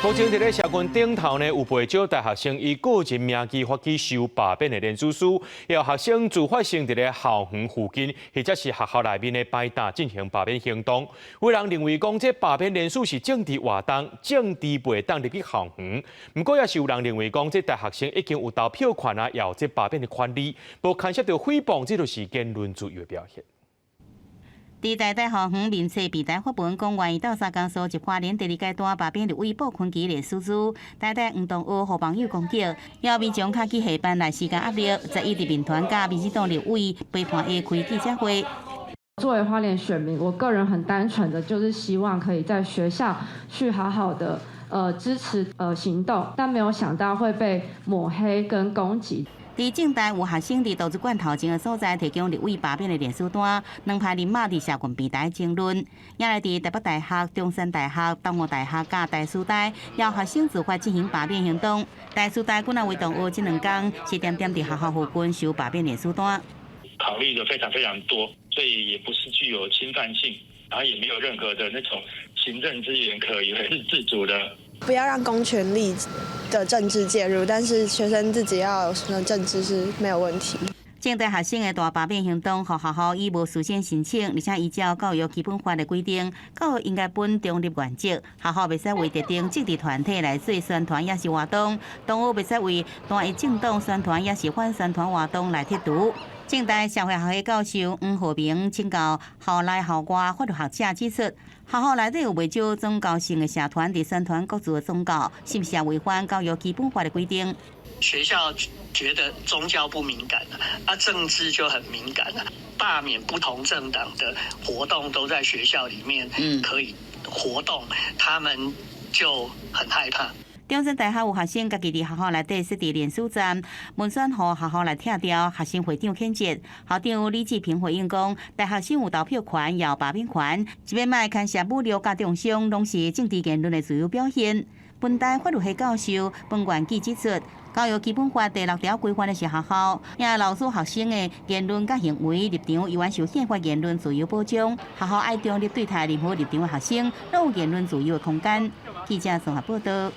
目前佇咧社群頂頭呢，有袂少大學生以個人名義發起收罷免的連署書，予學生自發性佇咧校園附近或者是學校內面的擺檔進行罷免行動。有人認為講這罷免連署是政治活動，政治袂當入去校園。毋過也是有人認為講這大學生已經有投票權啊，也有這罷免的權利，無牽涉著誹謗，這就是言論自由的表現。佇台大校園面冊平台發文講，願意鬥相共蒐集花蓮第二階段罷免立委傅崐萁連署書，台大黃同學予網友攻擊，予民眾敲起黑板來施加壓力，十一佇民團佮民進黨立委陪伴下開記者會。作為花蓮選民，我個人很單純的就是希望可以在學校去好好的支持行動，但沒有想到會被抹黑跟攻擊。佇政大有學生佇圖書館頭前的所在提供立委罷免的連署單，兩派人馬佇社群平台爭論。也來佇台北大學、中山大學、東吳大學佮台師大，予學生自發進行罷免行動。台師大幾若位同學這兩工是點點佇學校附近收罷免連署單。考慮的非常非常多，所以也不是具有侵犯性，然後也沒有任何的那種行政資源可言，是自主的。不要讓公權力的政治介入，但是學生自己要有政治是沒有問題。政大學生的大罷免行動，予學校以無事先申請，而且依照教育基本法的規定，教育應該本中立原則，學校袂使為特定政治團體來做宣傳，抑是活動，同學袂使為單一政黨宣傳，抑是反宣傳活動來剔除。政大社會學系教授黃浩明請教校內校外法律學者指出，學校內底有袂少宗教性的社團佇宣傳各自的宗教，是毋是違反教育基本法的規定？學校覺得宗教不敏感啊，政治就很敏感啊。罷免不同政黨的活動都在學校裡面可以活動，他們就很害怕。中山大學有學生家己佇學校內底設置連署站，文宣予學校來拆掉，學生會長譴責。校長李志平回應講，大學生有投票權，也有罷免權，這擺莫牽涉侮辱佮中傷，攏是政治言論的自由表現。本大法律系教授彭元記指出，教育基本法第六條規範的是學校，也老師學生的言論佮行為立場，猶原受憲法言論自由保障。學校愛中立對待任何立場的學生，攏有言論自由的空間。記者綜合報道。